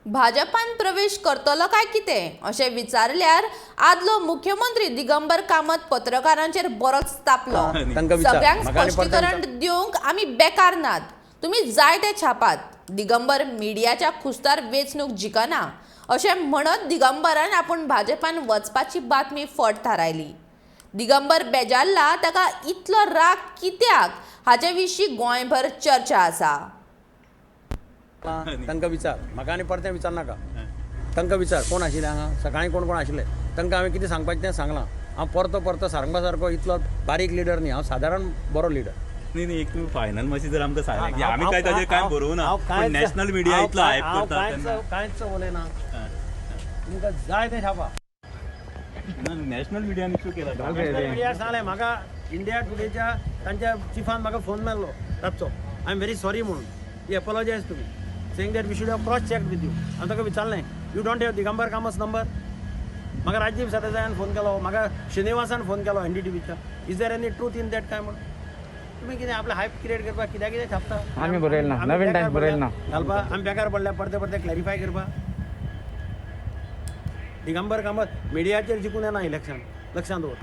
भाजपान प्रवेश करतलो काय कितें अशें विचारल्यार आदलो मुख्यमंत्री दिगंबर कामत पत्रकारांचेर बरोच तापलो. तांकां विचार. सगळ्यांक म्हाका आनी परतें स्पश्टीकरण दिवंक आमी बेकार नात, तुमी जाय ते छापात. दिगंबर मिडियाच्या खुस्तार वेंचणूक जिखना अशें म्हणत दिगंबरान आपूण भाजपान वचपाची बातमी फट थारायली. दिगंबर बेजारला ताका इतलो राग कित्याक हाचे विशीं गोंयभर चर्चा आसा. तांकां विचार. म्हाका आनी परतें विचारनाका. तांकां विचार कोण आशिल्ले हांगा सकाळीं, कोण कोण आशिल्ले. तांकां हांवें कितें सांगपाचें तें सांगलां. हांव परतो परतो सारंगा सारको इतलो बारीक लिडर न्ही. हांव सादारण बरो लिडर. न्ही न्ही, एक तुमी फायनल मातशें जर आमकां सांगलें की आमी काय ताजेर कांय बरोवना, हांव पूण कांयच- नॅशनल मिडिया हांव इतलो हायप हांव करता कांयच तेन्ना. कांयच उलयना. तुमकां जाय तें छापा. ना, नॅशनल मिडियान इश्यू केला. नॅशनल मिडियाक सांगलें. म्हाका इंडिया टुडेच्या तांच्या चिफान म्हाका फोन मारलो रातचो, I am very sorry म्हणून. He apologise to me, saying that we should have cross check with you. हांवें ताका विचारलें, you don't have Digambar Kamat's number? म्हाका राजीव सरदेसायान फोन केलो, म्हाका श्रीनिवासान फोन केलो एनडीटीव्हीच्या. Is there any truth in that काय म्हणून. तुमी कितें आपलें हायप क्रिएट करपाक कित्याक कितें छापता. आमी बरयलें ना. आमी नवीन बेकार टायम्स बरयलें ना. घालपा आमी बेकार पडल्या परते परते क्लॅरिफाय करपाक. दिगंबर कामत मिडियाचेर जिखून येना इलेक्शन, लक्षांत दवर.